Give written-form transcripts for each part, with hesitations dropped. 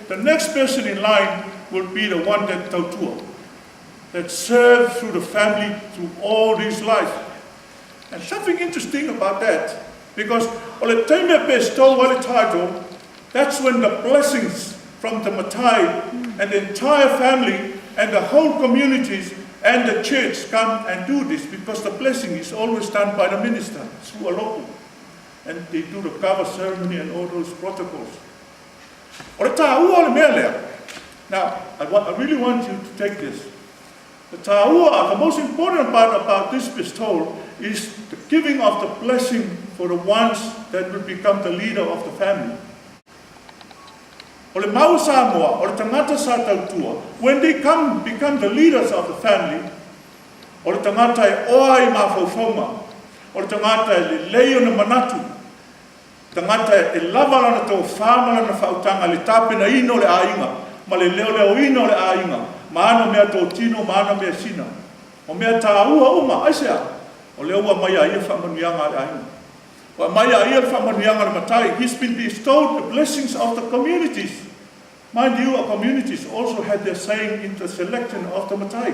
the next person in line will be the one that tautua, that served through the family through all his life. And something interesting about that, because o le taimi e bestow ai le title, that's when the blessings from the Matai and the entire family and the whole communities and the church come and do this, because the blessing is always done by the minister through a local. And they do the kava ceremony and all those protocols. O le tāua o le mea lea. Now, I really want you to take this. The tāua, the most important part about this bestowal is the giving of the blessing for the ones that will become the leader of the family. O le mau Samoa, o le tagata sa tautua, when they become the leaders of the family, o le tagata e oa i mafaufauga, o le tagata e lelei ona manatu, tagata e lava lana tofā ma lana faautaga le tapenaina o le aiga, ma le leoleoina o le aiga, ma ana mea totino ma ana mea sina. O mea tāua uma, aisea? O lea ua mai a ia faamanuiaga a le aiga. Ua mai a ia le faamanuiaga le matai. He's been bestowed the blessings of the communities. Mind you, our communities also had their saying in the selection of the matai.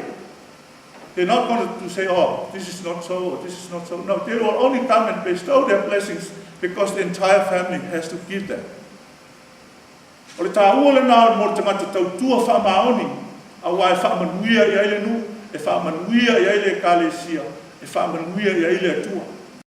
They're not going to say, "Oh, this is not so, or this is not so." No, they will only come and bestow their blessings because the entire family has to give that. O le tāua lena mo le tagata tautua faamaoni, auā e faamanuia i ai le nuu, e faamanuia i ai le ekalesia, e faamanuia i ai le Atua.